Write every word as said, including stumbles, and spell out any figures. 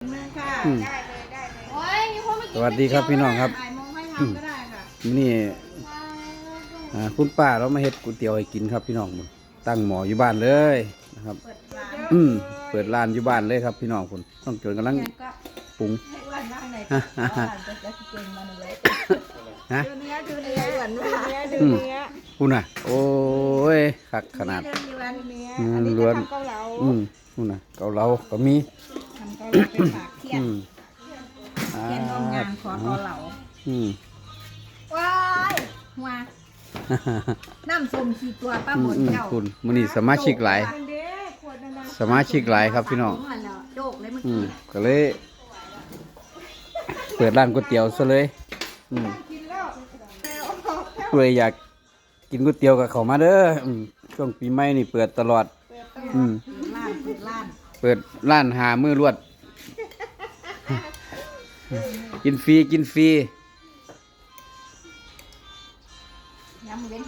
อืม โอ้ย มีคนมากิน สวัสดีครับพี่น้องครับ บ่ายโมงค่อยทำก็ได้ค่ะ นี่ อ่า คุณป้าเรามาเฮ็ดก๋วยเตี๋ยวให้กินครับพี่น้อง ตั้งหม้ออยู่บ้านเลยนะครับ เปิดร้าน อืม เปิดร้านอยู่บ้านเลยครับพี่น้องคุณ ต้องจนกำลัง ยังก็ ปรุง ให้อ้วนมากเลย ฮะ ร้านจะจะเก่งมาเลย ฮะ ดูเนื้อ ดูเนื้อ อ้วนมาก ดูเนื้อ ดูเนื้อ อืม คุณน่ะ โอ้ย คักขนาด เนื้อล้วนๆ อืม อันนี้จะ ล้วน ทำเกาเหลา อืม คุณน่ะ เกาเหลาก็มี ทำเกาเหลาไปฝากเพื่อน อืม เพื่อนร่วมงานขอเกาเหลา อืม ว้าย หัว น้ำส้มขี้ตัวปลาหมด อืม เจ้า คุณ มื้อนี้สมาชิกหลาย สมาชิกหลายครับพี่น้อง โจกเลยเมื่อ อืม กี้ ก็เลย เปิดร้านก๋วยเตี๋ยวซะเลย อืม ผู้ใดอยากกินก๋วยเตี๋ยวก็เข้ามาเด้อ อืม ช่วงปีใหม่นี่เปิดตลอด อืม ร้าน เปิดร้าน เปิดร้านห้ามื้อรวด กินฟรี กินฟรี ย้ำเว้น